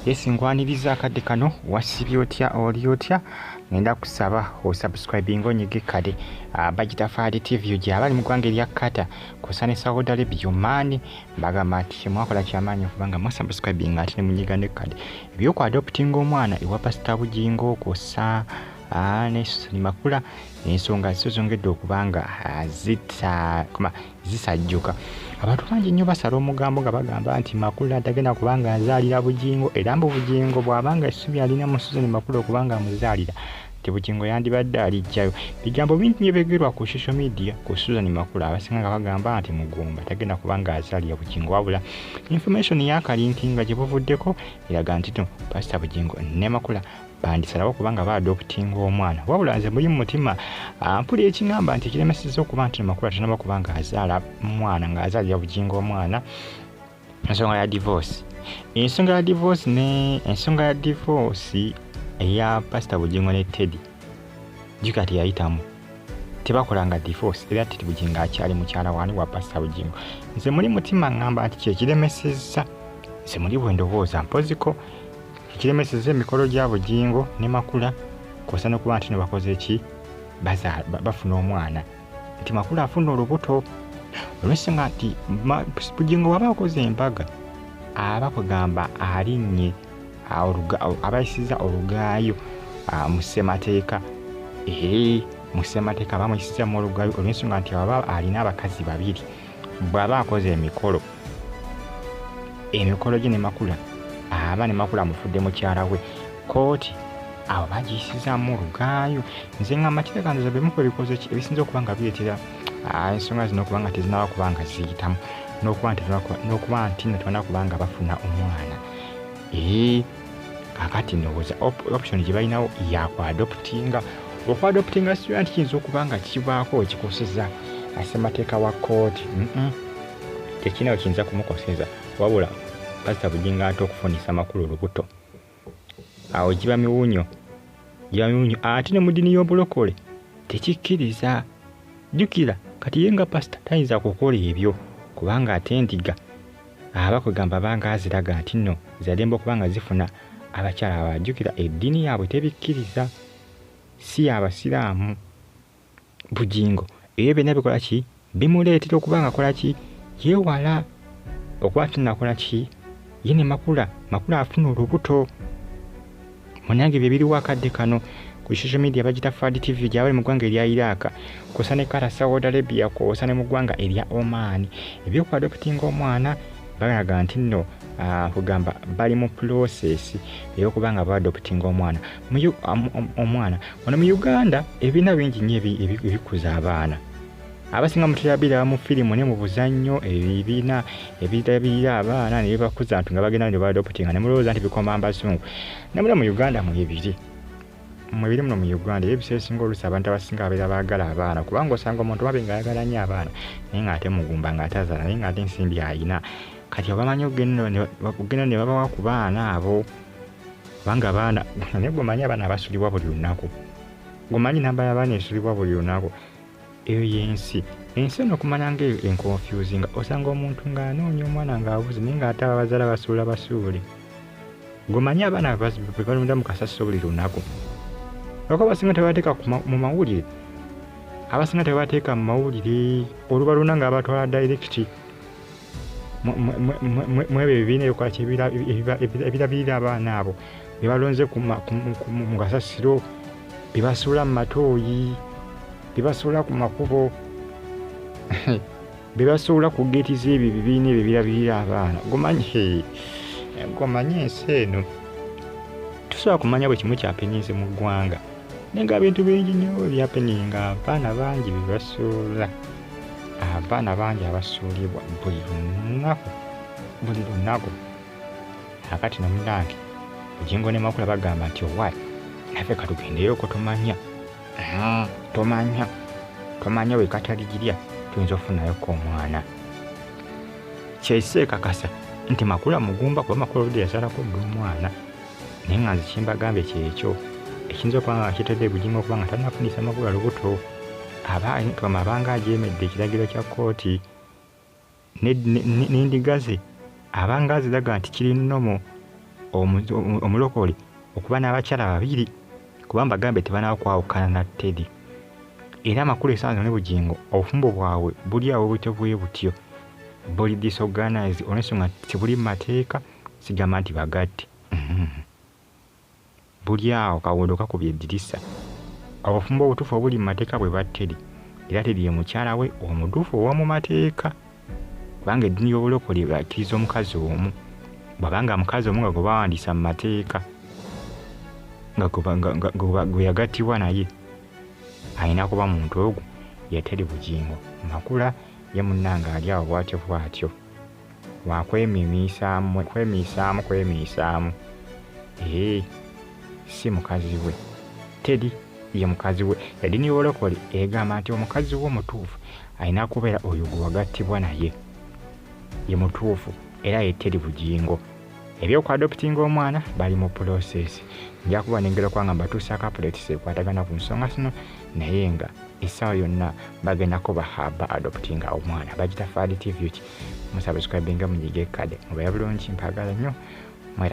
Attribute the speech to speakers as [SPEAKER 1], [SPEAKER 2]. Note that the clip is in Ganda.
[SPEAKER 1] Yes, nkwaniriza akadde kano. Wasibye otya? Oli otya? Ngenda kusaba osubscribinga, onyige kale. Bagita Faadi TV gyabali mu ggwanga erya Qatar kusa ne Saudi Arabia, Oman. Mbagamba nti kyemwakola kyamaanyi okubanga mwasubscribinga ate ne munyiga ne kale. Ebyokwadoptinga omwana ewa Pasita Bugingo kwossa ne Susan Makula, ensonga zo zongedde okuba nga zisajjuka. Abantu bangi nnyo basala omugambo nga bagamba nti Makula tagenda kubanga azaalira Bugingo, era mbu Bugingo bw'abanga essubi alina mu Susan Makula okubanga amuzaalira, nti Bugingo yandibadde alijjayo. Bigambo bingi nnyo ebyogerwa ku social media ku Susan Makula, abasinga nga bagamba nti mugumba, tagenda kubanga azaalira Bugingo. Wabula information yakalinkinga gye buvuddeko eraga nti no Pasita Bugingo ne Makula bandisalawo kubanga baadoptinga omwana. Wabula nze muli mu mutima mpulira ekiŋŋamba nti ekiremesezza okuba nti Makula tanaba kuba nga azaala mwana, ng'azaalira Bugingo omwana, ensonga ya divorce, ensonga ya divorce ne ensonga ya divorce eya Pasita Bugingo ne Teddy. Jjuka teyayitamu, tebakolanga divorce, era Teddy Bugingo akyali mukyala wani wa Pasita Bugingo. Nze muli mutima ŋŋamba nti kyekiremesezza, nze muli bwe ndowooza mpoziko ekiremesezza emikolo gya Bugingo ne Makula kwosa n'okuba nti no bakoze ki, bafuna omwana, nti Makula afuna olubuto, olw'ensonga nti Bugingo waba akoze embaga aba kugamba alinnye abayisiza olugaayo mu ssemateeka. Mu ssemateeka bamuyisiza mu olugaayo olw'ensonga nti aba alina abakazi babiri. Bw'aba akoze emikolo gye ne Makula, aba ne Makula amufudde mukyala we, kooti abo bagiyisizaamu olugaayo. Nze ngamba kitekanduza bimu ku ebikoze ki ebisinza okuba nga bireetera ensonga zino okuba nga tezinaba kuba nga ziyitamu, n'okuba nti no tebana kuba nga bafuna omwana. Kakati ndowooza option gye balinawo yakwadoptinga. Okwadoptinga sira nti kiyinza okuba nga kibaako ekikoseza ssemateeka wa kooti, tekirina kiyinza kumukoseza. Wabula Pasita Bugingo ate okufunisa Makulu olubuto, awo giba miwunyo, giba miwunyo. Ate ne mu ddiini y'obulokole tekikkiriza. Jjukira kati ye nga pasita tayinza kukola ebyo, kubanga ate endiga aba kwegamba banga aziraga nti nno zaddembe okuba nga zifuna abakyala abalala. Jjukira eddiini yaabwe tebikkiriza, si y'abasiraamu. Bugingo ebyo byonna bikola ki, bimuleetera okuba nga akola ki, yeewala okuba nti nakola ki ye ne Makula, Makula afuna olubuto. Munange, bye biriwo akadde kano ku social media. Bagita Fad TV gyabali mu ggwanga erya Iraq kwosa ne Qatar, Saudi Arabia kwosa ne mu ggwanga erya Oman. Ebyokwadoptinga omwana balaga nti nno kugamba bali mu process ey'okuba nga baadoptinga omwana. Omwana wano mu Uganda, ebibiina bingi nnyo ebikuza abaana. Abasinga mutera biraba mu firimu ne mu buzannyo, ebibiina ebirabirira abaana ne bibakuza ntu nga bagenda ne baadoptinga, ne mulowooza nti bikoma mbazungu. Namula mu Uganda mwebiri, mwebiri muno mu Uganda. Era ebiseera ebisinga oluusi abantu abasinga babeera baagala abaana, kubanga osanga omuntu babe ng'ayagala nnyo abaana naye ng'ate mugumba, ng'atazaala, naye ng'ate ensimbi ayina. Kati obamanyi ogenda ne babawa ku baana abo, kubanga abaana, naye gwemanyi abaana abasulibwa buli lunaku, gwemanyi namba y'abaana esulibwa buli lunaku. Eyo yensi, ensi eno okumanya nga enconfusinga. Osanga omuntu ng'anoonya omwana ng'abuze, naye ng'ate ababazaala basuula basuule. Gwemanyi abaana be balunda mu kasasiro buli lunaku. Lwako abasinga tebabateeka mu mawulire, abasinga tebabateeka mu mawulire, olubalunda nga babatwala direct mwebyo ebibiina ebikola ebirabirira abaana abo be balonze mu kasasiro, be basuula mu matooyi, be basuula ku makubo, be basuula ku geeti z'ebyo ebibiina ebyo ebirabirira abaana. Gomanyi ensi eno tusobola kumanya bwe kimu kyapeninze mu ggwanga, naye nga bintu bingi nnyo ebyapeninga. Abaana bangi be basuula, abaana bangi abasuulibwa buli lunaku, buli lunaku. Akati nomunange Bugingo ne Makula bagamba nti owaayi naffe katugendeyo ko, tomanya, tomanya, tomanya we kataligirya tuyinza okufunayoko omwana. Kyeseekakasa nti Makula mugumba, kuba Makula oludde yazaalako dda omwana. Naye nga nze kyembagambye kyekyo ekiyinza okuba nga kitedde Bugingo okuba nga tannafunisa Makula lubuto. Aba abanga ajeemedde ekiragiro kya kkooti n'endiga ze, abanga aziraga nti kiri nnomo. omulokole okuba n'abakyala babiri, kuba mbagambe tebanaba kwawukana na Teddy. Era amakulu essaawa zino ne Bugingo obufumbo bwabwe buli awo butyo bwe butyo, buli disorganized olw'ensonga nti tebuli mu mateeka, sigamba nti bagatte. Buli awo kawondo kakubye eddirisa. Obufumbo obutuufu obuli mu mateeka bwe bwa Teddy, era Teddy ye mukyala we omutuufu ow'omu mateeka, kubanga eddiini y'obulokole akkiriza omukazi omu, bw'aba nga mukazi omu nga gwe bawandiisa mu mateeka nga gwe yagattibwa naye alina kuba muntu ogwo ye Teddy Bugingo. Makula ye munnange ali awo bw'atyo bw'atyo wakwemimisaamu kwemiisaamu kwemiisaamu, ee si mukazi we. Teddy ye mukazi we. Eddiini y'obulokole egamba nti omukazi we omutuufu alina kubeera oyo gwe wagattibwa naye ye mutuufu, era ye Teddy Bugingo. Eby'okwadoptinga omwana bali mu process. Nja kuba nengera okuba nga mbatuusaako updates ekwatagana ku nsonga zino, naye nga essaawa yonna bagenda kuba ba adoptinga omwana. Bagita Fad TV ki, musubscribinga, munyige kade, mubeera bulungi, mpaagala nnyo.